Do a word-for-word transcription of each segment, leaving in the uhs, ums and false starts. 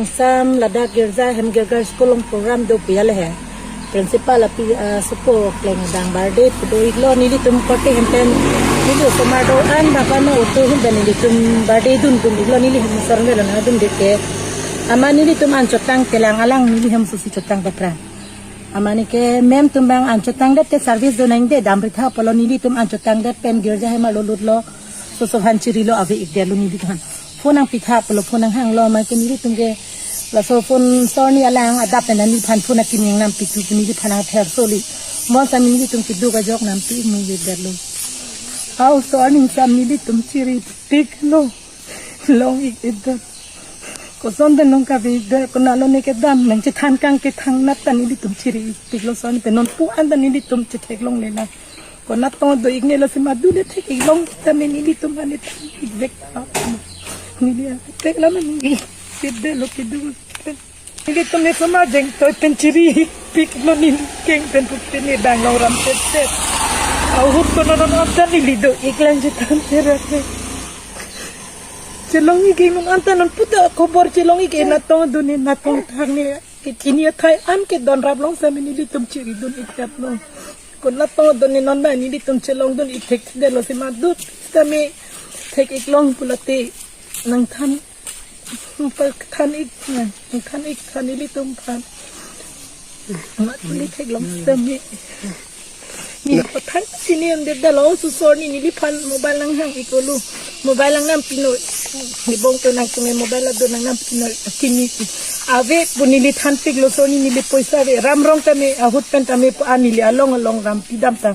Sam ladak girja hem girja school along program do pu ya le he. Principal api, ah, supo kleng dang birthday pu do-iklo, nelitum korte hem pen neli osomar do-an bapa no auto hem pen nelitum birthday dun dun-iklo, neli hem osomar lo na dun de ke. Amat nelitum an chotang telang alang neli hem susi chotang bapra. Amat ne ke ma'am atum abang an chotang det te service do nang de dam ri tha pulo, nelitum an chotang det pen girja hem arlo lutlo. Soso aphan chirilo, ave-ik detlo neliphan. Phone nangpi tha pulo, phone nanghanglo, amat ke nelitum ke laso phone sor ni alang adap pen neliphan phone akimi nangnam pitu pu neliphan nangther soli. Mo sami nelitum keduk ajok nampi mu-ik detlo. Hau sor ni sami nelitum chiri-ikpiklo. Long-ik det. Koson pen nangkave-ik det, konatlo ne kedam nangchethan kang kethan nat ta nelitum chiri-ikpiklo, sor ni pen non pu an ta nelitum chetheklongle na. Konat tong do-ik ne lo sima dule thek-ik long tame nelitum ane than-ik vek ta. Neli an thek la mani. Sip detlo keduk. Nelitum ne soma jeng toi pen chiri-ikpiklo, neli keng pen pupe ne bang long ram tet tet. Ahut kono non anta neli do-ik lang chethan terak ne. Chelong-ik nung anta non puta khobor chelong-ik natong do ne natong thang ne. Ke chini athai an ke don rap long sami nelitum chiri dun-ik tap no. Konat tong do ne non ba nelitum chelong dun-ik thek detlo sima dut sami thek-ik long pulote nangthan. Nangthan-ik, nangthan-ik than nelitum aphan. Amat neli theklong sami. Ne pathan chini an det detlo, su sor ni neliphan mobile nanghang-iklo. Mobile nangnam pinoi. Ne bong to nangtum mobile ado nangnam pinoi. Akimi ave pu neli thanpiklo, sor ni neli poisa ave. Ram rong tame ahut pen tame pu an neli along along ram pidam ta.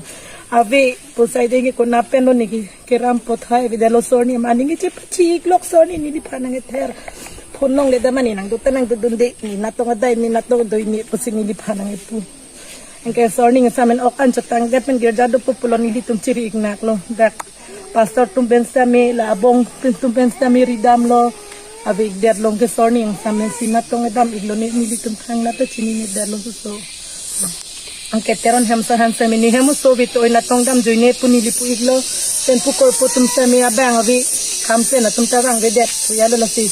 Ave pu sai denge konat pen lo ne ke keram pothai ave detlo sor ni, amat ne ke chepachi-ik lok sor ni neliphan nangther. Phone longle dam mani nangduk ta nangduk dunde, ne natong adai ne natong doi ne pusi neliphan nangpu. Anke sor ni sami ok an chotang det pen girja do pu pulo nelitum chiri-ik naklo. Dak pastor atum pen sami la abong pen atum pen sami ridamlo. Ave-ik detlo ke sor ni sami si natong edam-iklo ne nelitum thang nat ta chini-ik detlo suso. Anke Teron hem sar aphan sami ne hem oso vit oi natong damjoi ne pu neli pu-iklo. Pen pu korpo atum sami abang ave kam pen atum ta vangve det pu ya lo lasi.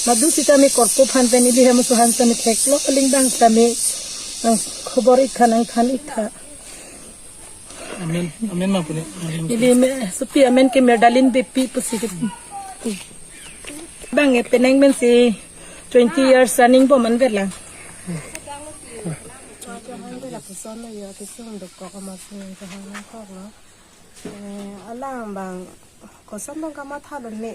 Madu sitame korpo aphan pen neli hem oso aphan sami theklo, aling abang sami nang khobor-ik tha nangthan-ik tha. Amen. Amen ma pu ne. Neli me supi amen ke Merdalin Beypi pusi ke. Bang e penang men si twenty years running bom an vet lang. Ajo han de lapuson lo yo, kesung dokok amat sung ke han nangkoklo. Eh, alang abang koson abang kamathalo ne.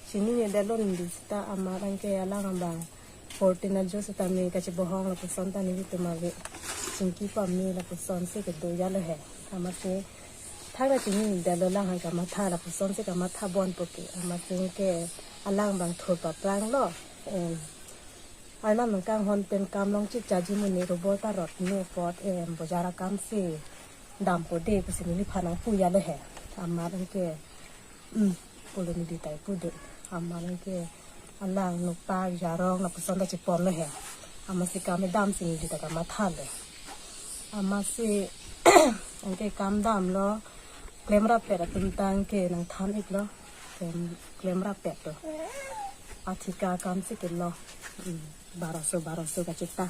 Chini-ik detlo ne sita amat anke alang abang fourteen ajo sitame kachebohong lapuson ta nelitum ave. Chingki pame lapuson si kedo ya lo he. Amatsi thang ra chini-ik detlo, alang han kamatha lapuson si kamatha bon puke. Amatsi ke alang abang thur papranglo. Em, Arnam nangkanghon pen kam long chit chaji muni robor ta rot ne apot, em, bojar akam si dampo de pusi neliphan nangpu ya lo he. Amat anke, mm, pulo neli tai pu de. Amat anke alang nokpa jarong lapuson ta chepon lo he. Amatsi kam edam si neli ta kamathalo. Amatsi anke kam damlo, klemrap pet atum ta anke nangthan-iklo. Klem, klemrap pet to. Athika kam si kilo. Hmm, baroso, baroso kachita.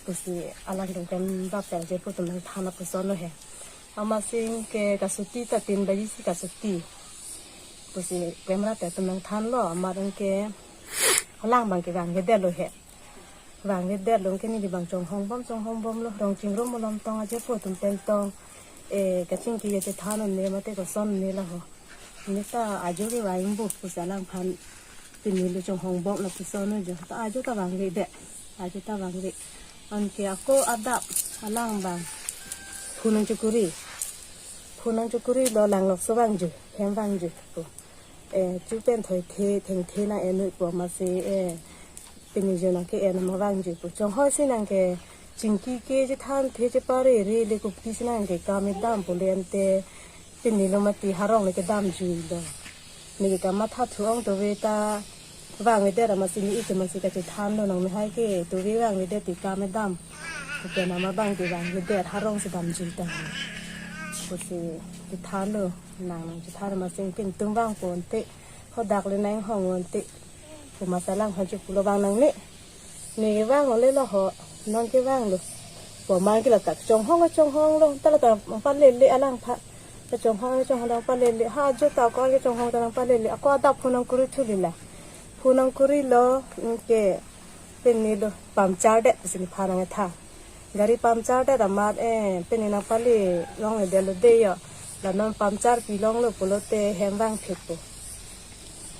Pusi alang atum klemrap pet aje pu atum nangthan lapuson lo he. Amatsi ke kasuti ta tin baji si kasuti. Pusi klemrap pet atum nangthanlo, amat anke alang abang ke vangvedetlo he. Vangvedetlo anke neli abang chonghong bom, chonghong bomlo, rong chingrum malom tong aje pu atum pen tong. Eh, kachingki kachethan un-e mate koson un-e laho. Ne ta ajo kevang pu pusi alangphan pini lo chonghong bom lapuson un-e jo. Ta ajo ta vangvedet. Ajo ta vangve. Anke ako adap alang abang phone nangchokuri. Phone nangchokurilo, langlokso vangju, hem vangju pu. Eh, chu pen thoithe, thengthe nang-en noi pu amatsi, eh, pini jo nangke-en ma vangju pu. Chonghoi si nangke chingki ke chethanthe cheparere le kopi si nangke kam edam pu le ante pini lo mati harong le kedamjuilo. Neke kamatha thu-ong tove ta vangvedet amatsi ne-ik amatsi kachethanlo, nang mehai ke tove vangvedet ti kam edam. Pen amat abang ke vangvedet harong si damjui ta. Pusi chethanlo, nang nangchethan amatsi pen atum vangpon te. Hadak le nang-inghong un-e te. Pu ma si alangphan chepulo, vang nangne. Ne vang ole lo ho, non kevanglo. Pu ma ke ladak chonghong chonghonglo, ta ladak pale le alangphan. Ta chonghong chonghong ta pale le. Ha jo ta ko ke chonghong ta pale le. Ako adap phone nangkuri thulila. Phone nangkurilo, mm, ke pini lo puncture det pusi nephan nangtha. Gari puncture det amat, eh, pini nangpale longledetlo dei yo. La non puncture pi longlo pulote hem vangphit pu.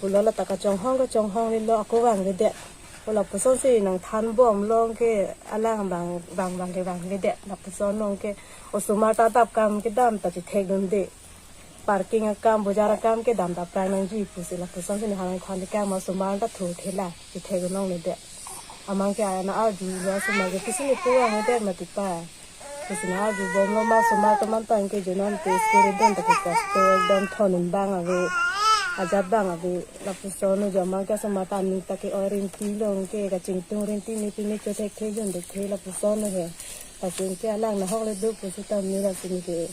Pulo ladak kachonghong kachonghong nilo ako vangvedet. Pu lapusonsi nangthanbom long ke alang vang vang vang ke vangvedet. Lapuson long ke osomar ta adap kam kedam ta chethekdunde. Parking akam, bojar akam kedam ta prang nangji pusi lapusonsi ne hang khon de kam osomar ta thu thela chethekdun longledet. Amang ke ana arjulo osomar ke pisi ne pu vangvedet mati pa. Pisi ne arjubomlo ma osomar atum an tang ke jonon te school dun ta ke class te ekdom thonun bang ave, ajat bang ave, lapuson jo amang ke osomar ta aning ta ke-oi rinti long ke kachingtung rinti ne pini chothekthe jun de the lapuson he. Lasi ke alang nahokleduk pusitame lasi ne ke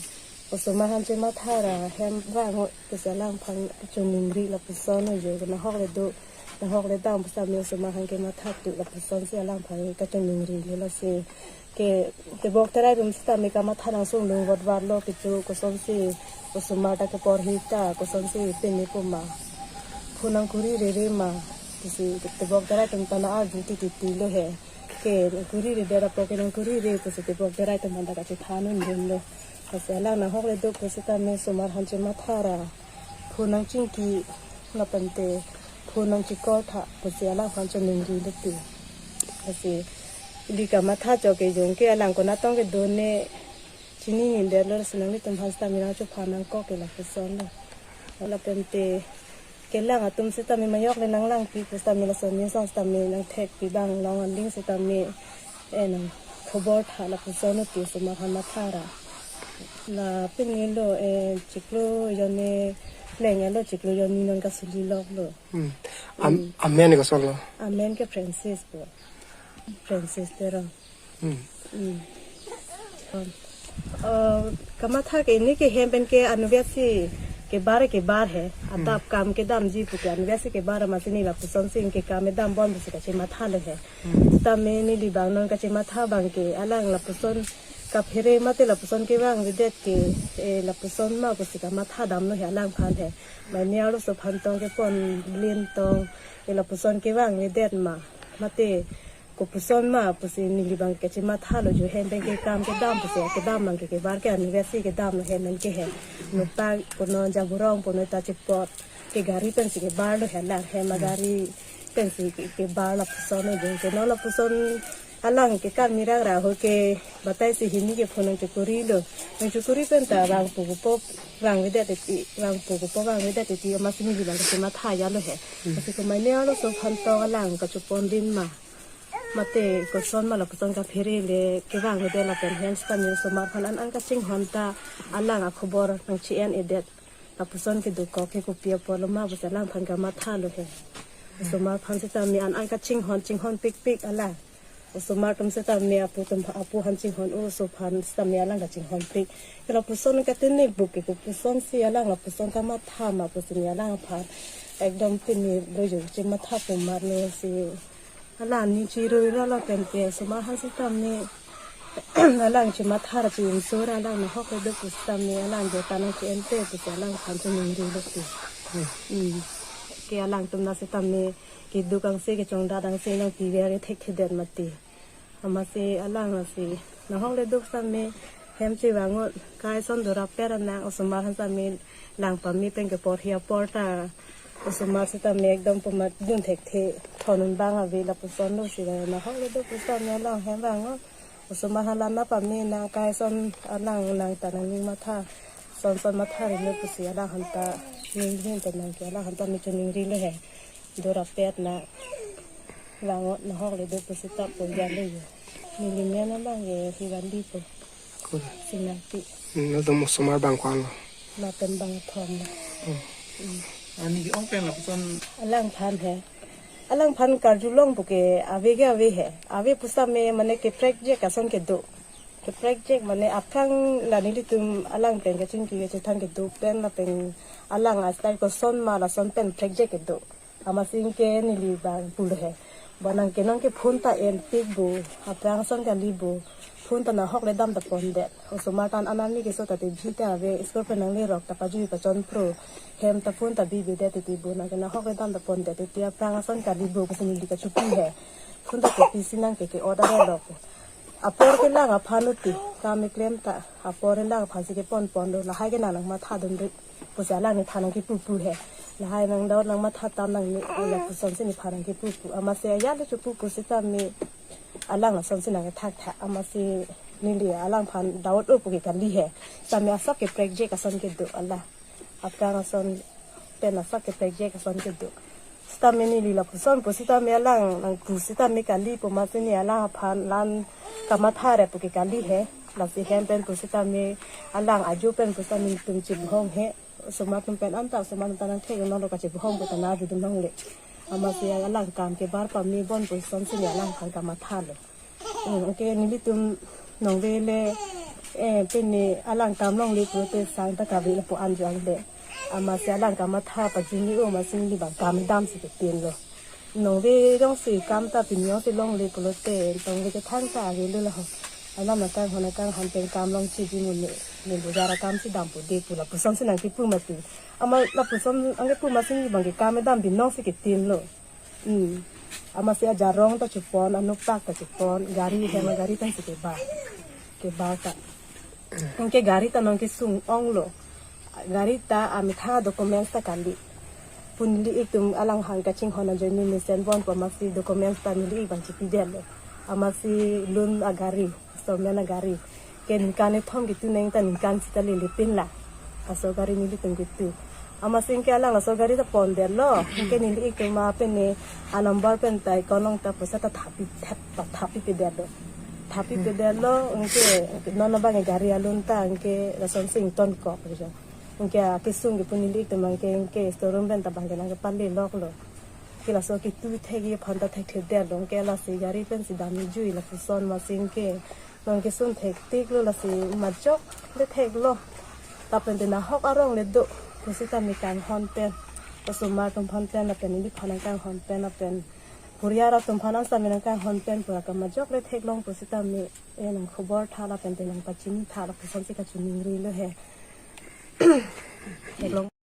osomar aphan chematha ra hem vang ho pusi alangphan kachoningri lapuson jo nahokleduk. Nahokledam pusitame osomar aphan kematha tu lapusonsi alangphan kachoningri le lasi ke tebok terai atum sitame kamatha nangsung lung vot vatlo kecho kosonsi osomar ta keporhi ta kosonsi pini pu ma. Phone nangkuri rere ma. Pusi tebok terai atum ta na arju tititi lo he. Ke nangkuri re dera po ke nangkuri re pusi tebok terai atum aphan ta kachethan un dun lo. Lasi alang nahokleduk pusitame osomar aphan chematha ra. Phone nangchingki lapen te phone nangchikor tha pusi alangphan choningri le ti. Lasi ili kamatha cho ke jong ke alang konatong kedo ne chinine detlo, lasi nanglitum aphan sitame nangchophan nangkok ke lapuson lo. Lapen te kelang atum sitame majok le nanglangpi pusitame lason ne song sitame nangthekpi bang long anling sitame, eh, nangkhobor tha lapuson lo ti osomar aphan matha ra. La pini lo, eh, chiklo jonni leng lo, chiklo jonni non kasuli loklo. Hmm. Am, amen ke kosonlo? Amen ke Francis pu. Francis Teron. Hmm. Hmm. Eh, kamatha ke ne ke hem pen ke anivesi kebar kebar he. Adap kam kedamji pu ke anivesi kebar amatsi ne lapusonsi ke kam kedambom pusi kachematha lo he. Hmm. Tame neli bang non kachematha bang ke alang lapuson kaphere mate lapuson kevangvedet ke, eh, lapuson ma pusi kamatha damlo he alangphan he. Mane arloso aphan tong kepon blin tong, eh, lapuson kevangvedet ma mate kopuson ma pusi neli bang kachemathalo jo hem pen ke kam kedam pusi kedam bang ke kebar ke anivesi kedamlo hem pen ke he. Nokta kono jaburong kono ta chepot ke gari pensi kebarlo he alang hem agari pensi ke, kebar lapuson lo jo ke non lapuson alang ke kam mirak ra ho ke batai si hini ke phone nangchokurilo. Nangchokuri pen ta vangpo kopo vangvedet ti, vangpo kopo vangvedet ti amatsi neli bang kachematha ya lo he. Lasi komaine arloso aphan tong alang kachopon din ma. Mate koson ma lapuson kaphere le kevangvedet lapen hem sitame osomar aphan an an kachinghon ta alang akhobor nangchi-en-edet. Lapuson kedokok ke kopi apotlo ma pusi alangphan kamathalo he. Osomar aphan sitame an an kachinghon chinghon pikpik alang. Osomar atum sitame apu atum apu aphan chinghon, oso aphan sitame alang kachinghonpik. Ke lapuson katene buk ke kopusonsi alang lapuson kamatha ma pusi ne alangphan ekdom pini lo jo chematha pu ma lo si. Alang ne chirui ra lapen ke osomar aphan sitame alang chematha ra pi insur alang nahokleduk pusitame alang jo ta nangchi-ente pusi alangphan choningri lo ti. Hmm. Ke alangtum na sitame keduk angse kechongdat angse nangpiver kethekthedet mati. Amatsi alang lasi nahokleduk sitame hem chevangot kai ason dorapet anang osomar aphan sitame lang pame pen keporhi apor ta osomar sitame ekdom pu amat dun thekthe thonun bang ave lapuson lo si nahokleduk pusitame alang hem vangot. Osomar aphan lang nangpame nang kai ason alang nang ta nangning matha. Son son matha rilo pusi alang aphan ta ninghin ta nang ke alang aphan ta ne choningri lo he. Dorapet na vangot nahokleduk pusi ta pu ya lo ye. Neli men abang ke Hiwandi pu. Kul. Sinapi. Hmm, latum osomar bang ko-an lo? Lapen bang thom lo. Hmm. Hmm. Ani ke-ong pen lapuson alangphan he. Alangphan karjulong pu ke ave ke ave he. Ave pusitame mane keprek je kason kedo. Keprek je mane aphrang la nelitum alang pen kachingki kachethan kedo pen lapen alang a-style koson ma lason pen prek je kedo. Amatsi anke neli bang pulo he. Bo nang ke nang ke phone ta en pik bo, aphrang ason kali bo. Phone ta nahok le dam ta pondet. Osomar tan anami keso ta tebhi ta ave, school pen nanglerok ta pajui pachon pro. Hem ta phone ta bibidet titi bo, nang ke nahok le dam ta pondet titi aphrang ason kali bo pusi neli kachipu he. Phone ta kopisi nang ke ke-order lo. Apor kelang aphan uti, kam keklem ta apor kelang aphansi kepon ponlo, lahai ke nang nangmatha dunri pusi alang nephan nangkipu pu he. Lahai nang Daud nangmatha tam nang ni, lapusonsi nephan nangkipu pu. Amatsi ajat le chipu pu sitame alang lasonsi nangkethakthak. Amatsi neli alangphan Daud o pu ke kali he. Sitame asap ke prekjek ason kedo ala. Aphrang ason pen asap ke prekjek ason kedo. Sitame neli lapuson pu sitame alang nangpu sitame kali pu amatsi neli alangphan lan kamatha re pu ke kali he. Lasi hem pen pu sitame alang ajo pen pu sitame tum chibohong he. Osomar atum pen anta osomar atum ta nangthek nanglo kachebohong pu ta nang judum longle. Amatsi alang kam kebar pame bon pusonsi neli alangphan kamatha lo. Hmm, anke nelitum nongve le, eh, pini alang kam longle pulote sang ta kave lapu anjo ang de. Amatsi alang kamatha pajuni o amatsi neli bang kam damsi ketin lo. Nongve jongsi kam ta pini jongsi longle pulote, nongve kethang ta ave lo laho. Alam nangkanghon nangkanghon pen kam longsi di muni, ni bujara kamsi dampo de pu lapusonsi nangkipu mati. Amat lapuson anke pu amatsi neli bang ke kam dam binong si ketin lo. Hmm. Amatsi ajarong ta chepon, anupak ta chepon, gari hem agari ta si keba. Keba ta. Anke gari ta nang kesung onglo. Gari ta amethang documents ta kali. Pu neli-ik atum alanghang kachinghon ajoine mesen bon pu amatsi documents ta neli-ik bang chipidetlo. Amatsi loan agari, installment agari. Ke ningkan kethom ketu neng ta ningkan sita lele pin la. Laso gari nelitum ketu. Amatsi anke alang laso gari ta pondetlo. Anke neli-ik atum ma pini anumber pen ta account along ta poisa ta thapi thap ta thapi pedetlo. Thapi pedetlo anke non abang gari a-loan ta anke lasonsi ingtonkok jo. Anke akesung ke pu neli-ik atum anke anke showroom pen ta bang ke nangkepale loklo. Ke laso ketu thek-i aphan ta thekthedetlo. Anke lasi gari pensi damjui lapuson amatsi anke nangkesun thektiklo lasi majok le theklo. Lapen te nahok arong le do. Pu sitame kanghon pen. Osomar atum aphan pen lapen neliphan nangkanghon pen lapen puriar atum aphan an sitame nangkanghon pen pura kamajok le theklong pu sitame, eh, nangkhobor tha lapen te nangpachini tha lapusonsi kachiningri lo he. Theklong.